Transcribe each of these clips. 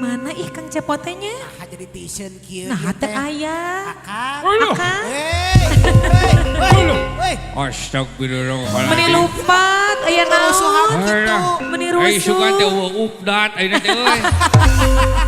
Mana ih Kang Cepot teh nya? Nah, jadi tisen kieu. Nah, ieu teu teh. aya. Akang. Aduh. Akang. Hei, hei, hei, hei. Astagfirullahaladzim. Meni lupat aya Kerusuhan naon? gitu. Meni Ai rusuh. sugan teh eueuh updat ayeuna teh euy.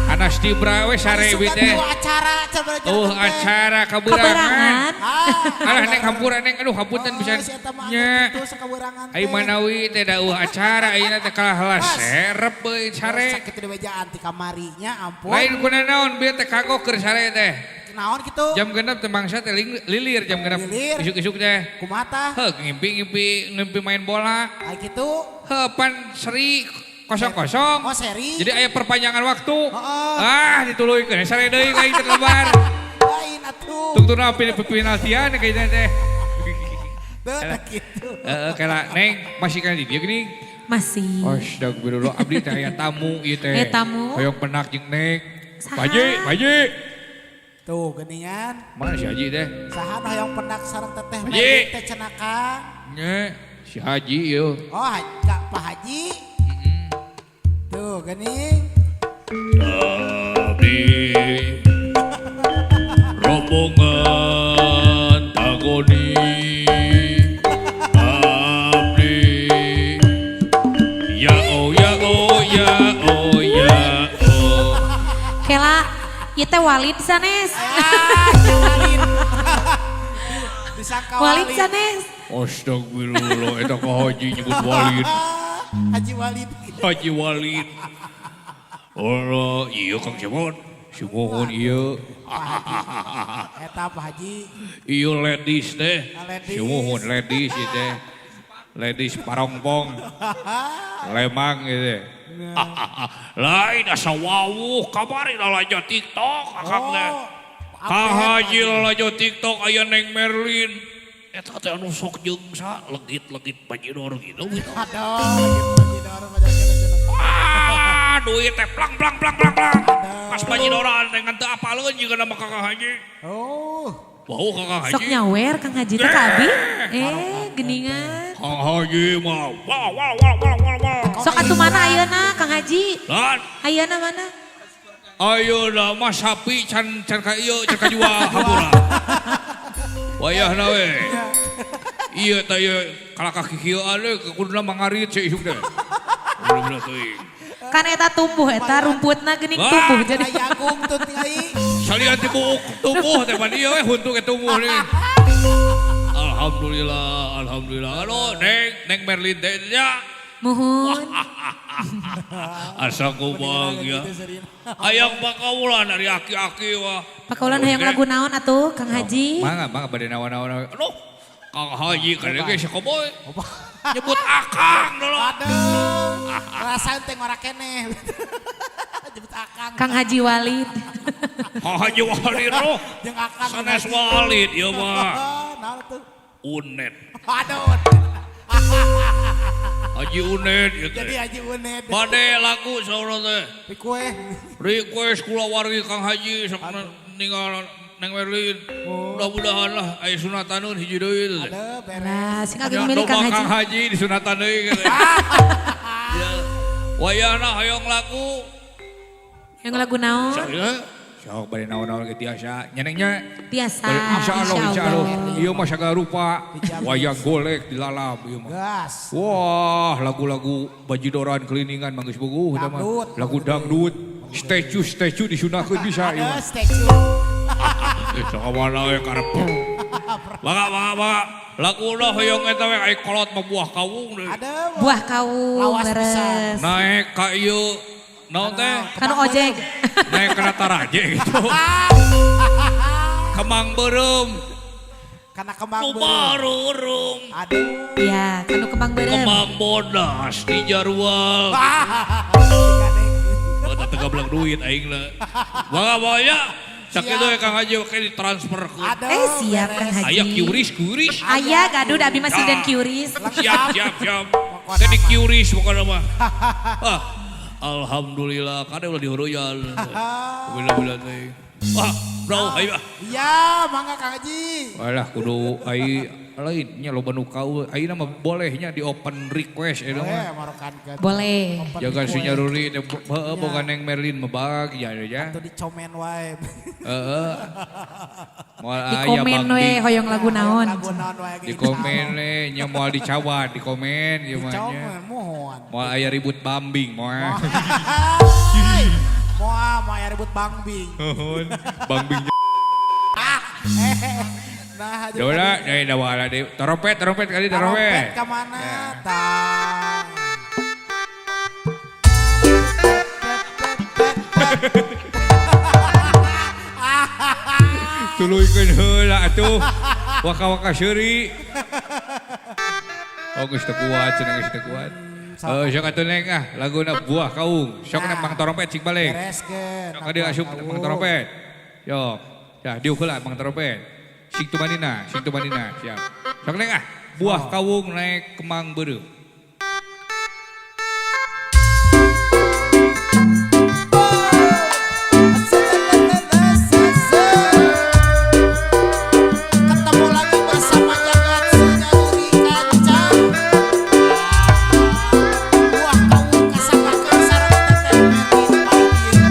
Anas tibra we sare Sugan teh. teh acara coba. Eueuh acara kaberangan. Kaberangan. Ah, Alah neng hampura neng, aduh hapunten oh, pisan. si eta mah Nya. kitu sakaberangan Ai teh. manawi teh da eueuh acara ayeuna teh kalah heula serep euy sare. Sakit di bejaan ti kamarinya ampun. Lain kuna naon bieu teh kagok keur sare teh. Naon kitu? Jam 6 teh mangsa teh lilir jam 6. Lilir. Isuk-isuk teh. Kumaha tah? Heuh ngimpi-ngimpi ngimpi main bola. Ai kitu. Heuh pan seri 0-0. Oh, seri. Jadi aya perpanjangan waktu. Heeh. Ah dituluykeun sare deui ka teu lebar. Lain atuh. Tungtungna penaltian kayaknya teh. Teu teh kitu. Heeh kela neng masih kana di dieu geuning. Masih. Astagfirullah abdi teh aya tamu ieu teh. Aya tamu. Hoyong penak jeung neng. Saha? Pak Haji, Pak Haji. Tuh geuningan. Mana si Haji teh? Saha nu hoyong pendak sareng teteh Haji. Merlin teh cenah Kang? Nya, si Haji ieu. Oh, Kak Pak Haji. Tuh geuning. Abdi rombongan tagoni abdi ya oh ya oh ya oh ya oh. Kela ieu teh Walid sanes. Ah, Walid. Disangka Walid Walid. sanes. Astagfirullah eta ka Haji nyebut Walid. Ah, Haji Walid. Haji Walid. Allah, iya Kang Cemon. Sumuhun iya. Eta Pak Haji. Iya ladies teh. Ladies. Sumuhun ladies ieu teh. Ladies parongpong. Lemang gitu. Lain asa wawuh kamari lalajo TikTok akang teh. Oh, Kang update, Haji lalajo TikTok aya Neng Merlin. Eta teh anu sok jeung sa legit-legit bajidor gitu gitu. Aduh, legit bajidor bajidor. Wah, duit teh plang plang plang plang plang. Pas bajidoran teh ngan teu apaleun jiga nama Kakang Haji. Oh, Wau Kakang Haji. Sok nyawer Kang Haji teh ka abi. Eh, geningan. Kang Haji mah wow wow wow wow wow wow. Sok atuh mana ayeuna Kang Haji? Lan Ayeuna mana? Ayeuna mah sapi can can ka ieu can kajual hampura. Wayahna we. Ieu teh ieu kalakah kikieuan we kuduna mangarit si isuk teh. Bener-bener teuing. Kan eta tumbuh eta rumputna geuning Wah. tumbuh jadi. aya jagung tuh tingali. Salian ti buuk tumbuh teh pan ieu we huntu ge tumbuh nih. Alhamdulillah, alhamdulillah. Aduh, Neng, Neng Merlin teh nya. Muhun. Asa kumaha ya. Hayang pakaulan dari aki-aki wah. Pakaulan hayang lagu naon atuh Kang Haji? Mangga mangga bade naon-naon. Aduh, Kang Haji kan ge si koboy. Nyebut akang dulu. Aduh, rasain teh ngora keneh. Jebut akang. Kang Haji Walid. Kang Haji Walid loh. Jeung akang. Sanes Walid ieu mah. Naon tuh? Unet. Aduh. Haji Unet ieu Jadi teh. Haji Unet. Bade lagu saurna teh. Request. Request kulawargi Kang Haji sok ninggal Neng Merlin. Mudah-mudahan lah aya sunataneun hiji deui teh. Aduh, beres. Lah, sing ageng Ya, milih Kang domba Haji. Kang Haji disunatan deui gitu. Ya. Wayahna hoyong lagu. Yang lagu naon? Saya Sok bade naon-naon ge tiasa. Nyenengnya Tiasa. insyaallah insyaallah. Ieu mah sagala rupa wayang golek dilalap ieu mah. Gas. Wah, lagu-lagu bajidoran keliningan mah geus bogoh eta mah. Dangdut. Lagu dangdut, statue-statue disunahkeun bisa ieu Aduh, mah. statue. Sok mana we karep. Mangga mangga mangga. Laguna hoyong eta we ai kolot mah buah kawung deui. Aduh. Buah kawung Lawas leres. Naik ka ieu naon teh? Kanu ojek. Naik kana taraje gitu. Kemang beureum. Karena kembang Nu beureum. bareureum. Aduh. Iya, kanu kembang beureum. Kembang bodas di jarwal. Oh, teu gablek duit aing lah. Mangga mangga ya. Sakitu we Kang Haji oke ditransfer ke. Aduh. Eh, siap Kang beres. Haji. Aya QRIS QRIS. Aya gaduh da abi masih dan QRIS. Siap siap siap. Teh di QRIS pokokna mah. Ah, alhamdulillah kade ulah dihuruyan. Bila-bila teh. Wah, bro, ayo ah. Iya, mangga Kang Haji. Alah kudu ai lain nya loba nu kaul. Ayeuna mah bolehnya di open request eta mah. Boleh. Jaga si nyaruri teh heueuh boga Neng Merlin mah bag ya ya. Atuh dicomen wae. Heeh. Moal Di aya komen we bang hoyong lagu naon. Lagu naon wae di komen we nya moal dicawat di komen ieu mah nya. Dicomen mohon. Moal aya ribut bambing moal. Moal moal aya ribut bangbing. Nuhun bangbing. Nah, Dola, dari dawala deh. Trompet, trompet kali trompet. Trompet Trompet kemana? Tang. Tuluykeun heula atuh. Waka-waka seuri. Oh, geus teu kuat, cenah geus teu kuat. Sok atuh Neng ah, laguna Buah Kaung. Sok nang Mang Trompet cik balik. Bereskeun. Sok ka dieu asup Mang Trompet. Yok. Ya, diuk heula Mang Trompet. Sing tumanina, siap. Sok Neng ah, Buah Kawung naik kemang beureum. Ketemu lagi bersama Jagat Sinyaruri Kaca. Buah kawung kasamakan sareng Teteh Merlin Paidin.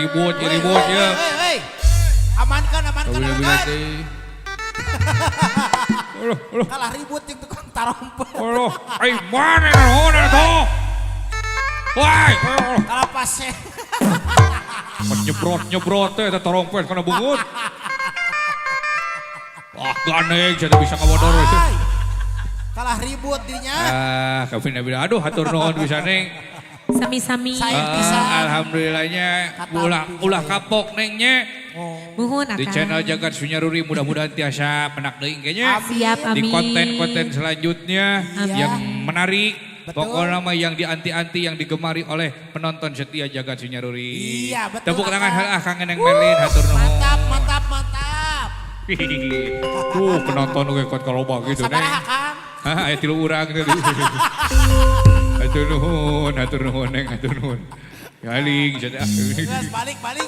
Ribut, ya ribut ya. Woi, woi. Amankan, amankan, Kabina-bina amankan. teh. Aduh, aduh. Kalah ribut jeung tukang tarompet. Aduh, ai mana naon tuh? Woi, aduh. Kalah pase. Pas nyebrot nyebrot teh eta tarompet kana beungeut. Wah, gandeng jadi bisa ngabodor. Ay. Kalah ribut dirinya. Ah, kabina-bina. Aduh, hatur nuhun bisa neng. Sami-sami. Saya bisa. Ah, alhamdulillahnya ulah ulah kapok nengnya Muhun di akang. channel Jagat Sunyaruri mudah-mudahan tiasa menak deui kayaknya. Siap, amin. Di konten-konten selanjutnya Iya. yang menarik. Betul. Pokoknya nama yang dianti-anti yang digemari oleh penonton setia Jagat Sunyaruri. Iya, betul, Tepuk tangan Akang. hal ah Kang Neng Merlin hatur nuhun. Mantap, mantap, mantap. Tuh penonton oge kuat kaloba gitu neng. Sabaraha Kang. Hah, aya tilu urang tadi. Hatur nuhun neng, hatur nuhun. Galing, jadi Geus balik, balik.